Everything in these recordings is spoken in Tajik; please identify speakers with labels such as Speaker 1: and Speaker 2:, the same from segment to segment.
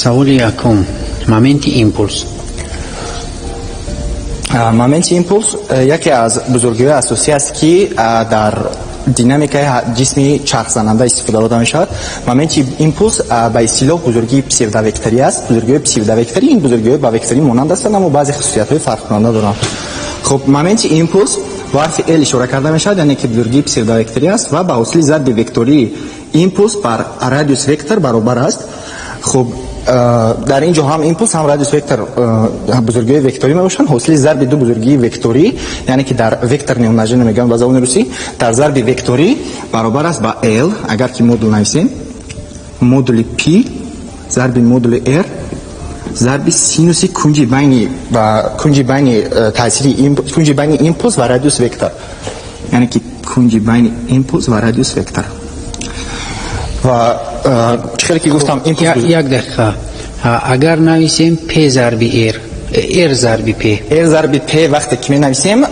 Speaker 1: Саволи якум: моменти импулс.
Speaker 2: Моменти импулс яке аз бузургиҳои асосӣ аст, ки дар динамикаи ҷисми чархзананда истифода бурда мешавад. Моменти импулс ба истилоҳ бузургии псевдовекторӣ аст. Бузургиҳои псевдовекторӣ ин бузургиҳои ба векторӣ монанд ҳастанд, аммо баъзе хусусиятҳои фарқкунанда доранд. Хуб, моменти импулс бо ҳарфи L ишора карда мешавад, яъне ки бузургии псевдовекторӣ аст ва ба ҳосили зарби вектории импулс бар радиус вектор баробар аст. Хуб, дар ин ҷо ҳам импулс, ҳам радиус вектор бузургиҳои векторӣ мебошанд. Ҳосили зарби ду бузургии векторӣ, яъне ки дар векторное умножение мегӯянд ба забони русӣ, дар зарби векторӣ баробар аст ба L, агар ки модул нависем, модули P зарби модули R зарби синуси кунҷи байни ва кунҷи байни таъсири кунҷи байни импулс ва радиус вектор, яъне ки кунҷи байни импулс ва радиус вектор. Ва чӣ хеле ки гуфтам, импулс
Speaker 1: Як дақиқа. Агар нависем P зарби R, R зарби P.
Speaker 2: R зарби P вақте ки менависем,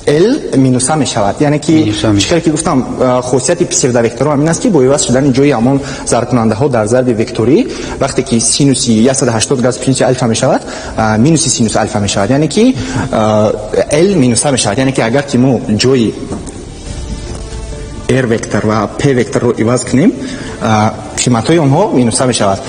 Speaker 2: L минуса мешавад, яъне ки
Speaker 1: Минуса.
Speaker 2: чӣ хеле ки гуфтам, хосияти псевдовекторҳо ҳамин аст, ки бо иваз шудани ҷои ҳамон зарбкунандаҳо дар зарби векторӣ, вақте ки синуси 180 градус плюси алфа мешавад, минуси синус алфа мешавад, яъне ки L минуса мешавад. Яъне ки агар ки мо ҷои R вектор ва P векторро иваз кунем, қиматҳои онҳо минуса мешавад.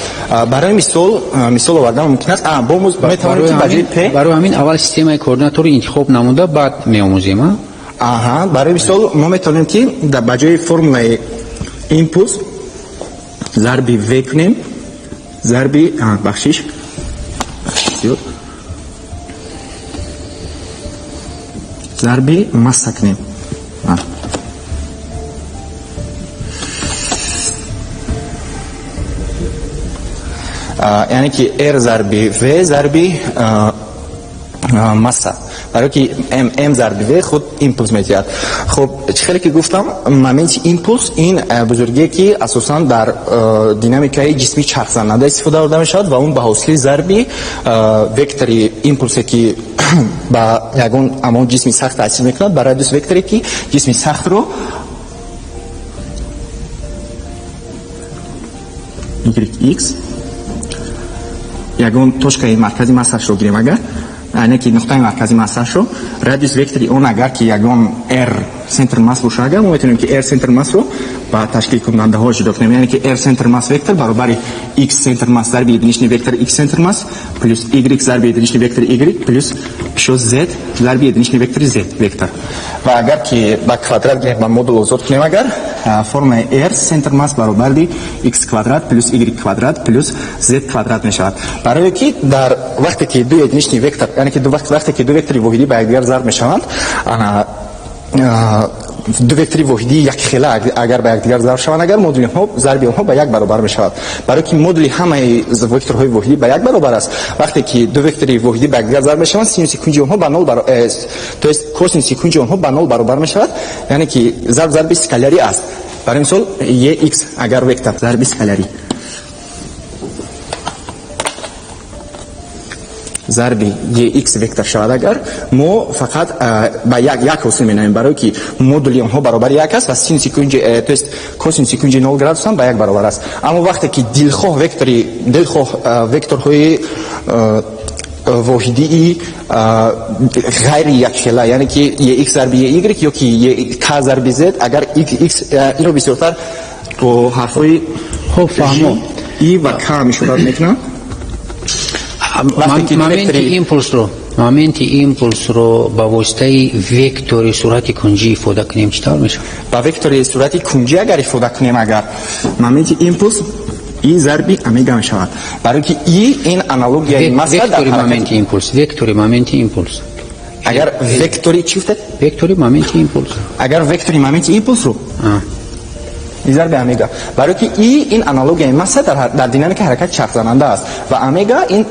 Speaker 2: Барои мисол, мисол овардан мумкин аст. Бо метавонем, ки ба ҷои P
Speaker 1: Барои ҳамин аввал системаи координаторро интихоб намуда, баъд меомӯзем, а?
Speaker 2: Аҳа, барои мисол мо метавонем, ки ба ҷои формулаи импулс зарби V кунем, зарби, бахшиш, зиёд, зарби масса кунем. Яъне ки R зарби V зарби масса, барои ки m зарби v худ импулс медиҳад. Хуб, чӣ хеле ки гуфтам, моменти импулс ин бузургие, ки асосан дар динамикаи ҷисми чархзананда истифода бурда мешавад ва он ба ҳосили зарби вектори импулсе, ки ба ягон ҳамон ҷисми сахт таъсир мекунад, ба радиус векторе, ки ҷисми сахтро yx ягон точкаи маркази массашро гирем агар, яъне ки нуқтаи маркази массашро, радиус вектори он агар ки ягон r центр масс боша агар, мо метавонем, ки r центр массро ба ташкилкунандаҳо ҷудо кунем, яъне ки r центр масс вектор баробари x центр масс зарби единичный вектор x центр масс плюс y зарби единичный вектор y плюс ещё z зарби единичный вектори z вектор. Ва агар ки ба квадрат гирем ва модул озод кунем агар, формулаи r центр масс баробари x квадрат плюс y квадрат плюс z квадрат мешавад. Барое ки дар вақте ки ду единичный вектор, яъне ки вақте ки ду вектори воҳидӣ ба якдигар зарб мешаванд, ду вектори воҳидии якхела агар ба якдигар зарб шаванд агар, модули онҳо зарби онҳо ба як баробар мешавад. Барое ки модули ҳамаи векторҳои воҳидӣ ба як баробар аст, вақте ки ду вектори воҳидӣ ба якдигар зарб мешаванд, синуси кунҷи онҳо ба нол, то есть косинуси кунҷи онҳо ба нол баробар мешавад, яъне ки зарб зарби скалярӣ аст. Барои мисол, ex агар вектор зарби скалярӣ зарби ex вектор шавад агар, мо фақат ба як як ҳосил менамоем, барое ки модули онҳо баробари як аст ва синуси кунҷи, то есть косинуси кунҷи нол градус ҳам ба як баробар аст. Аммо вақте ки дилхоҳ вектори дилхоҳ векторҳои воҳидии ғайри якхела, яъне ки ex зарби ey ё ки k зарби z агар, x инро бисёртар бо ҳарфҳои
Speaker 1: Хуб, фаҳмо.
Speaker 2: И ва к ишорат мекунанд. Вақте ки
Speaker 1: Моменти импулсро ба воситаи вектори суръати кунҷӣ ифода кунем, чӣ тавр мешавад?
Speaker 2: Ба вектори суръати кунҷӣ агар ифода кунем агар, моменти импулс и зарби омега мешавад, барои ки и ин аналогияи масса дар
Speaker 1: Вектори
Speaker 2: ҳаракати
Speaker 1: моменти импулс.
Speaker 2: Агар вектори чӣ гуфтед?
Speaker 1: Вектори моменти импулс.
Speaker 2: Агар вектори моменти импулсро и зарби омега, барои ки и ин аналогияи масса дар динамикаи ҳаракати чархзананда аст ва омега ин,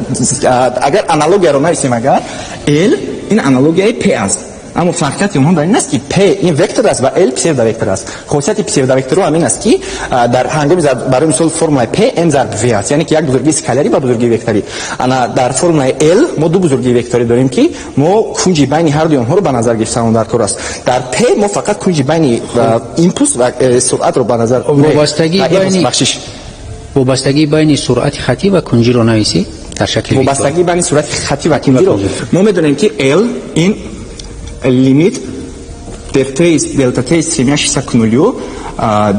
Speaker 2: агар аналогияро нависем агар, l ин аналогияи p аст. Аммо фарқияти онҳо дар ин аст, ки p ин вектор аст ва l псевдовектор аст. Хосияти псевдовекторҳо ҳамин аст, ки дар ҳангоми зарб, барои мисол, формулаи p m зарб v аст, яъне ки як бузургии скалярӣ ба бузургии векторӣ. Ана дар формулаи l мо ду бузургии векторӣ дорем, ки мо кунҷи байни ҳардуи онҳоро ба назар гирифтан дар кор аст. Дар p мо фақат кунҷи байни импулс ва суръатро ба назар
Speaker 1: Вобастагии
Speaker 2: ва импулс,
Speaker 1: байни
Speaker 2: бахшиш.
Speaker 1: Вобастагии байни суръати хаттӣ ва кунҷиро нависед дар шакли вектор.
Speaker 2: Вобастагии байни суръати хаттӣ ва кунҷиро мо медонем, ки L ин лимит делта T стремящийся к нулю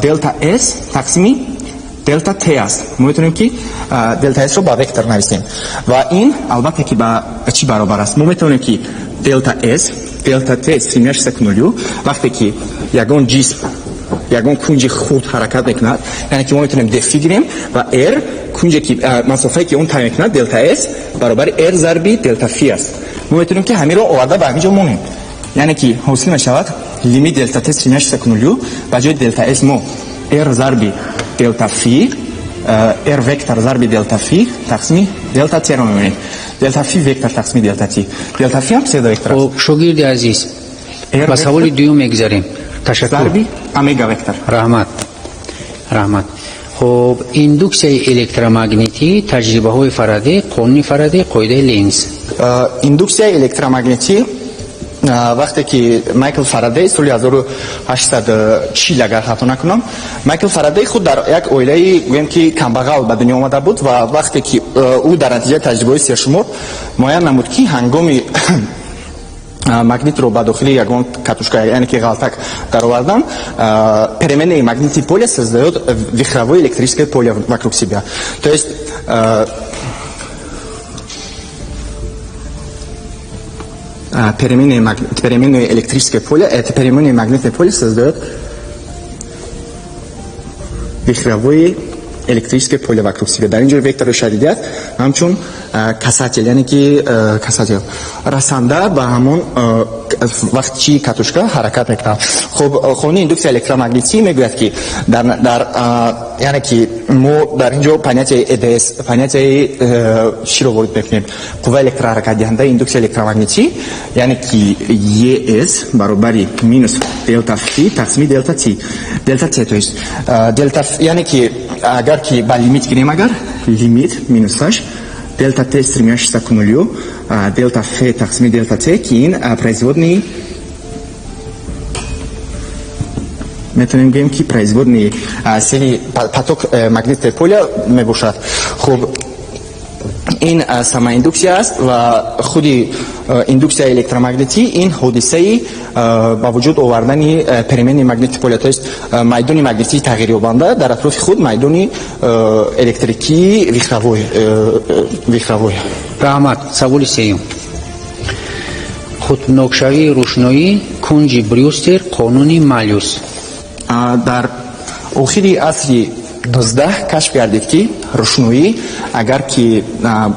Speaker 2: делта S тақсими делта T аст. Мо метавонем, ки делта S-ро ба вектор нависем ва ин албатта ки ба чӣ баробар аст? Мо метавонем, ки делта S делта T стремящийся к нулю, вақте ки ягон ҷисм ягон кунҷи хурд ҳаракат мекунад, яъне ки мо метавонем d фи гирем ва r кунҷе ки масофае ки он тай мекунад, делта S баробари r зарби делта фи аст. Мо метавонем, ки ҳаминро оварда ба ҳамин ҷо монем, яъне ки ҳосил мешавад лимит делта t стремящийся к нулю, ба ҷои делта s мо r зарби делта фи, r вектор зарби делта фи тақсими делта t ро мебинем. Делта фи вектор тақсими делта t, делта фи ҳам псевдовектор аст.
Speaker 1: Хуб, шогирди азиз, ба саволи дуюм мегузарем. Ташаккур.
Speaker 2: Зарби омега вектор.
Speaker 1: Раҳмат, раҳмат. Хуб, индуксияи электромагнитӣ, таҷрибаҳои Фарадей, қонуни Фарадей, қоидаи Ленс.
Speaker 2: Индуксияи электромагнитӣ, вақте ки Майкл Фарадей соли 1840, агар хато накунам, Майкл Фарадей худ дар як оилаи, гӯем ки, камбағал ба дунё омада буд ва вақте ки ӯ дар натиҷаи таҷрибаҳои сершумор муайян намуд, ки ҳангоми магнитро ба дохили ягон катушка, яъне ки ғалтак даровардан, переменные магнитные поля создает вихровое электрическое поле вокруг себя, то есть переменное электрическое поле, это переменное магнитное поле создает вихровое электрическое поле вокруг себя. Дар ин ҷо вектори шадидият ҳамчун касатель, яъне ки касатель расанда ба ҳамон вақт чи катушка ҳаракат мекунад. Хуб, қонуни индуксия электромагнитӣ мегӯяд, ки дар яъне ки мо дар ин ҷо понятие ЭДС, понятие чиро ворид мекунем? Қувваи электроҳаракатдиҳандаи индуксия электромагнитӣ, яъне ки ЕС баробари минус делта фи тақсими делта ти, делта т, то есть делта, яъне ки агар ки ба лимит гирем, агар лимит минус h делта т стремящийся к нулю делта ф тақсими делта т, ки ин производный, метавонем гӯем, ки производный сели поток магнитное поле мебошад. Хуб, ин самоиндуксия аст ва худи индуксияи электромагнитӣ ин ҳодисаи ба вуҷуд овардани переменный магнитное поле, то есть майдони магнитии тағйирёбанда дар атрофи худ майдони электрикии вихровой.
Speaker 1: Раҳмат. Саволи сеюм: қутбнокшавии рӯшноӣ, кунҷи Брюстер, қонуни Малюс.
Speaker 2: Дар охири асри 19 кашф гардид, ки рӯшноӣ, агар ки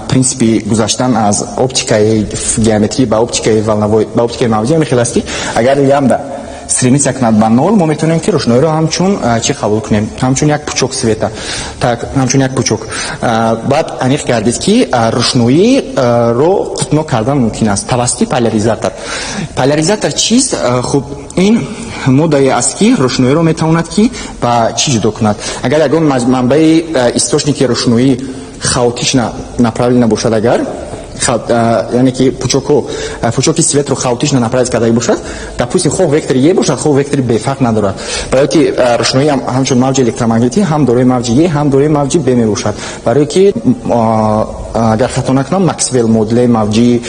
Speaker 2: принсипи гузаштан аз оптикаи геометрӣ ба оптикаи волновой, ба оптикаи мавҷӣ ҳамин хел аст, ки агар лямбда стремится кунад ба нол, мо метавонем, ки рӯшноиро ҳамчун чӣ қабул кунем? Ҳамчун як пучок света, так, ҳамчун як пучок. Баъд аниқ гардид, ки рӯшноиро қутбнок кардан мумкин аст тавассути поляризатор. Поляризатор чист? Хуб, ин моддае аст, ки рӯшноиро метавонад, ки ба чӣ ҷудо кунад. Агар ягон манбаи, источники рӯшноӣ хаотично направлена бошад, агар, яъне ки пучокҳо, пучоки светро хаотично направить карда бошад, допустим, хоҳ вектори е бошад, хоҳ вектори б, фарқ надорад, барое ки рӯшноӣ ҳамчун мавҷи электромагнитӣ ҳам дорои мавҷи е, ҳам дорои мавҷи б мебошад, барое ки, агар хато накунам, Максвелл модели мавҷии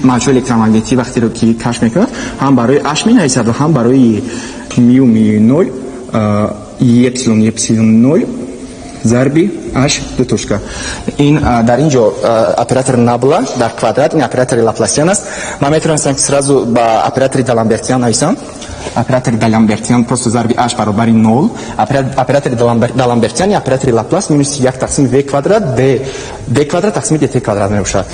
Speaker 2: мавҷҳои электромагнитӣ вақтеро ки кашф мекунад, ҳам барои h менависад ва ҳам барои мю, мю нол, эпсилон, эпсилон нол зарби h ду точка. Ин дар ин ҷо оператор набла дар квадрат, ин оператори лапласиан аст. Ман метавонистам, ки сразу ба оператори даламбертиан нависам. Оператори даламбертиан просто зарби h баробари нол. Оператори даламбертиан оператори Лаплас минус як тақсими в квадрат d d квадрат тақсими dt квадрат мебошад.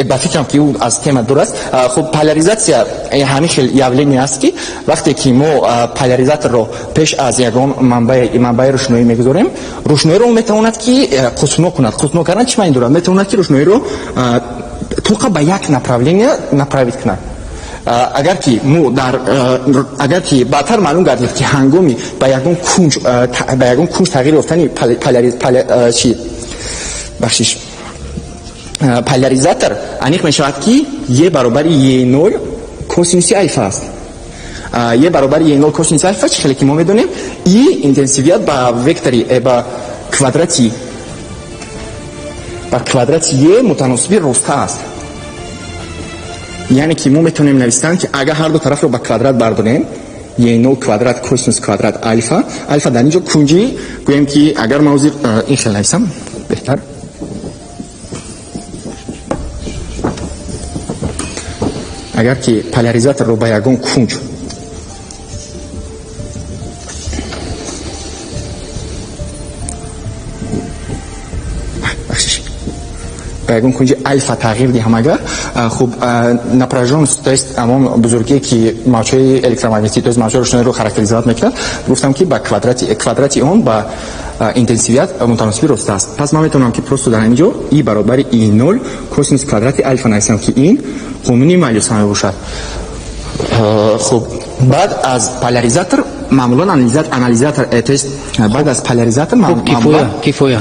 Speaker 2: Ба фикрам, ки ӯ аз тема дур аст. Хуб, поляризатсия ҳамин хел явление аст, ки вақте ки мо поляризаторро пеш аз ягон манбаи рӯшноӣ мегузорем, рӯшноиро ӯ метавонад, ки қутбнок кунад. Қутбнок кардан чӣ маъни дорад? Метавонад, ки рӯшноиро тоқа ба як направление направить кунад. Агар ки мо дар агар ки баъдтар маълум гардид, ки ҳангоми ба ягон кунҷ тағйир ёфтани чи, бахшиш, поляризатор, аниқ мешавад, ки е баробари е нол косинуси альфа аст. Е баробари Е0 косинус алфа, чӣ хеле ки мо медонем, и интенсивият ба вектори ба квадрати Е мутаносиби роста аст. Яъне ки мо метавонем навистан, ки агар ҳар ду тарафро ба квадрат бардорем, Е0 квадрат косинус квадрат алфа, алфа дар ин ҷо кунҷи, гӯем ки агар ман ҳозир ин хел нависам беҳтар. Агар ки поляризаторро ба ягон кунҷ ба ягон кунҷи алфа тағйир диҳам, агар хуб, напряжённость, то есть ҳамон бузургие, ки мавҷҳои электромагнитӣ, то есть мавҷҳои рӯшноиро характеризовать мекунад, гуфтам, ки ба квадрати он ба интенсивият мутаносиби роста аст. Пас ман метавонам, ки просто дар ҳамин ҷо и баробари И0 косинус квадрати алфа нависам, ки ин қонуни Малюса мебошад. Хуб, баъд аз поляризатор маъмулан анализатор, то есть баъд аз поляризатор
Speaker 1: Хуб, кифоя, кифоя.